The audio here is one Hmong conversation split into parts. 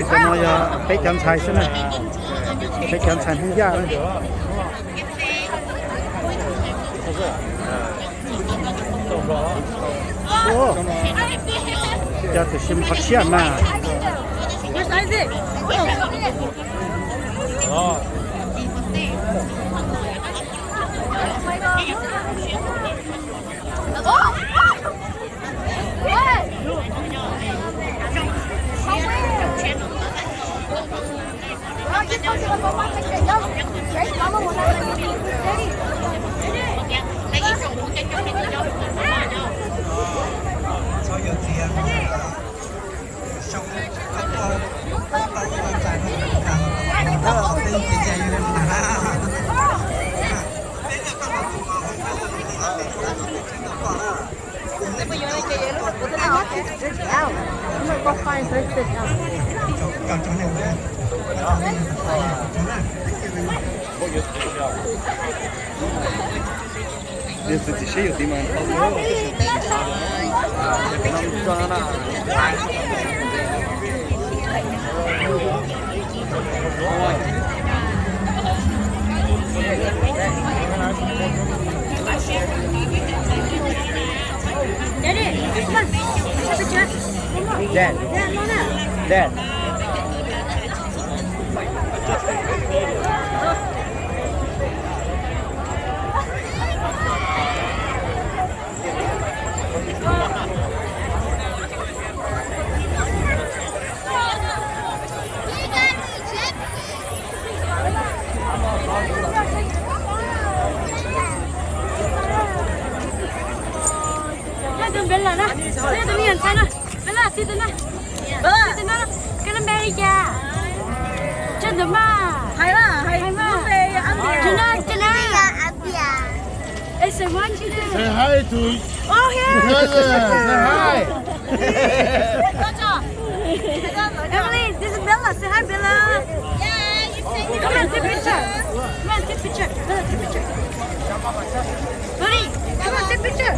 Cov no yog peb cov ntxhais xwb na, peb cov ntxhais Hmoob Yaj na. Cov tus xiam qhov tshiab mas. Dad. Dad. Tus Bella na, tus me nyuam ntxhais na, Bella, txi tus na, txi tus na, koj lub npe li cas? Tsawg tus mas? Hais mas, hais mas. Tus no, tus no. It's a one to do. Say hi to. Oh, here. Say hi. Emily, this is Bella. Say hi, Bella. Come on, take picture. Come on, take picture. Bella, take picture. Buddy, come on, take picture.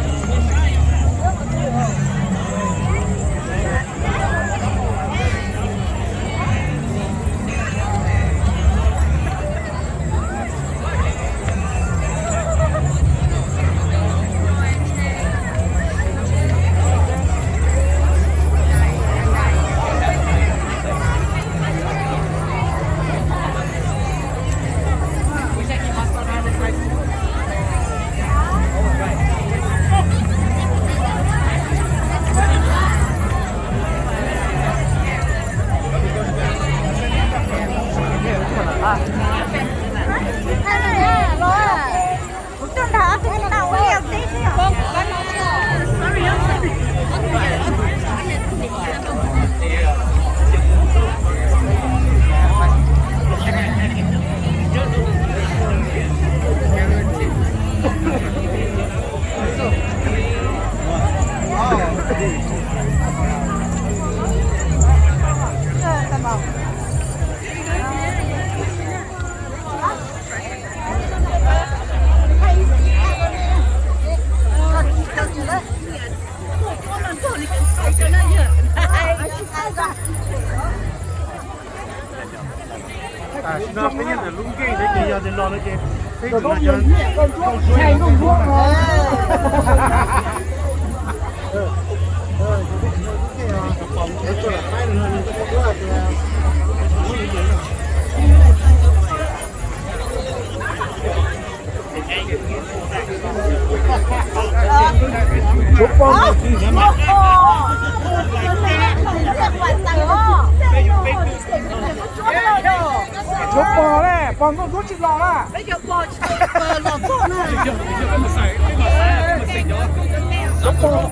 Tam sim no peb nyob ntawm lub nkeeg no ces yog tias los no ces peb tseem los cov nkauj ntsuab, nkauj ntsuab. Tshuav pog, tshuav pog ne, pog nkauj ntsuab tsis los na. Tshuav pog.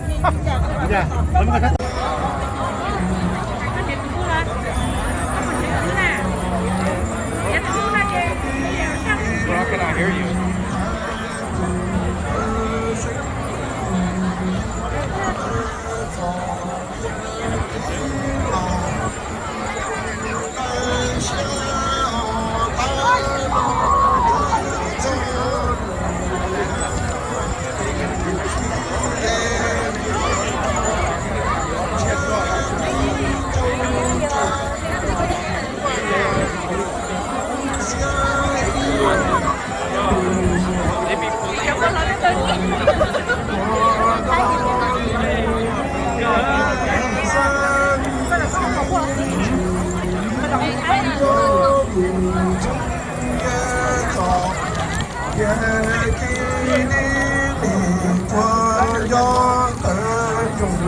Tus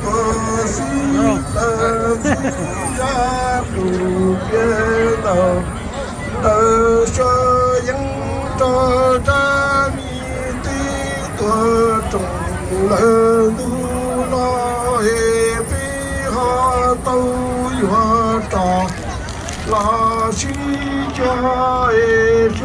tuag xib tawg xib ya tus piav ntawm ntawd sawv yeej rau rab mi tib tuag roos lawm ntug no es peb ho tau yuav rov los sib cog es.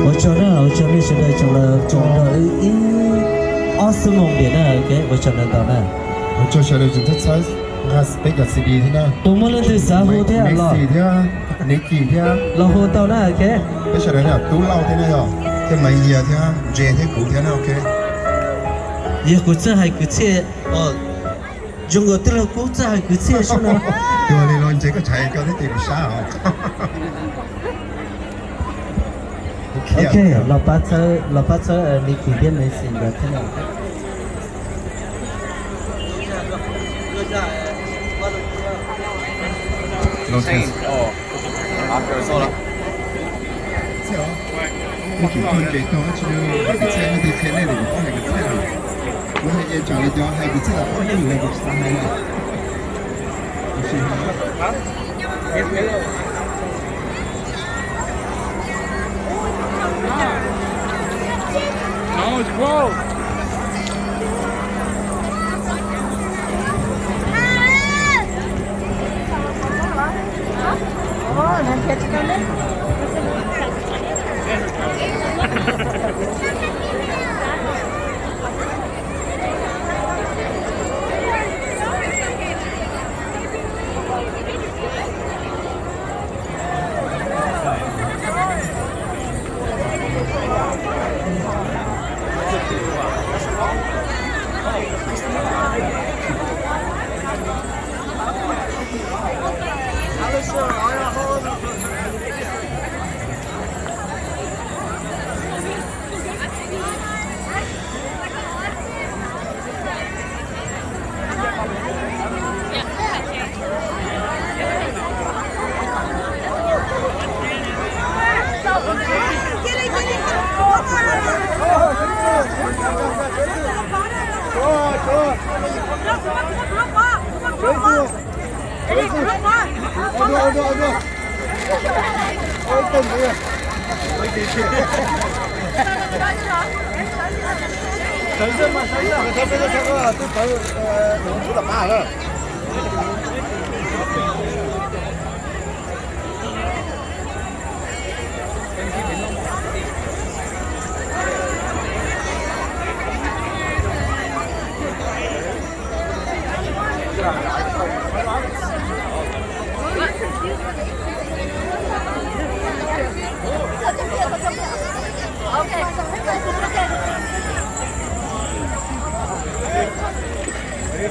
Ua tsaug na, ua tsaug nej sawv daws tsoom lawv tsoom nrog wb ib ob xuab moos ntiam na, ok, ua tsaug ntau ntau na. Ua tsaug sawv daws tsoom txhawb txhawb nqa peb cov C D thiab na. Puas muaj leej twg xav hu thiab los? Thiab Nicky thiab los hu tau na, ok. Peb sawv daws na, Tub Lauj thiab na yog, thiab Maiv Yias thiab Ntse thiab kuv thiab na, ok. Yog kuv txawj hais kwv txhiaj, zoo nkaus tij laug Kub txawj hais kwv txhiaj xwb no. Tus li los Ntse koj tshaiv koj thiab ces kuv sab os. Ok, los pab txhawb, los pab txhawb Nicky thiab Messi nkawd thiab na. Kuv tsis tau ntses tau dab tsi, hais kwv txhiaj, leej twg qhia nej tias kuv txawj hais kwv txhiaj. Kuv hais ces tsam li cov hais kwv txhiaj los ob leeg lawm kuv tsis xav hais lawm. Tos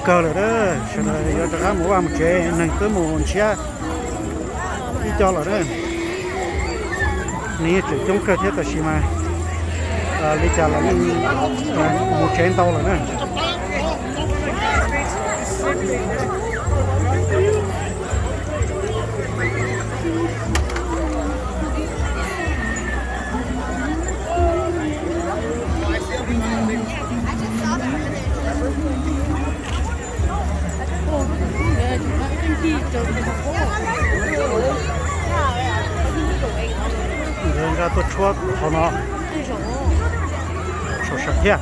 kawg lawm na, sawv daws yuav rov qab mus vaj mus tsev, neeg twb mus ntshiab ib co lawm na. Neeg yeej tseem coob kawg thiab tab sis mas li cas los yeej mus tsev ntau lawm na. Nkawd nqa tuaj tshuab qhov no, tshuab sam thiab.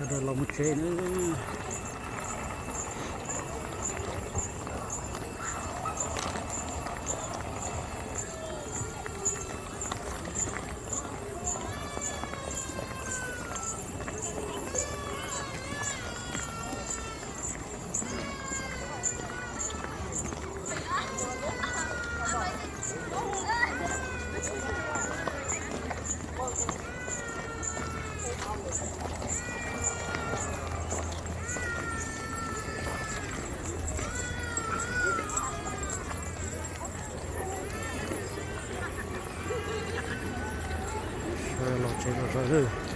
Sawv daws los mus tsev na. Los tsev los.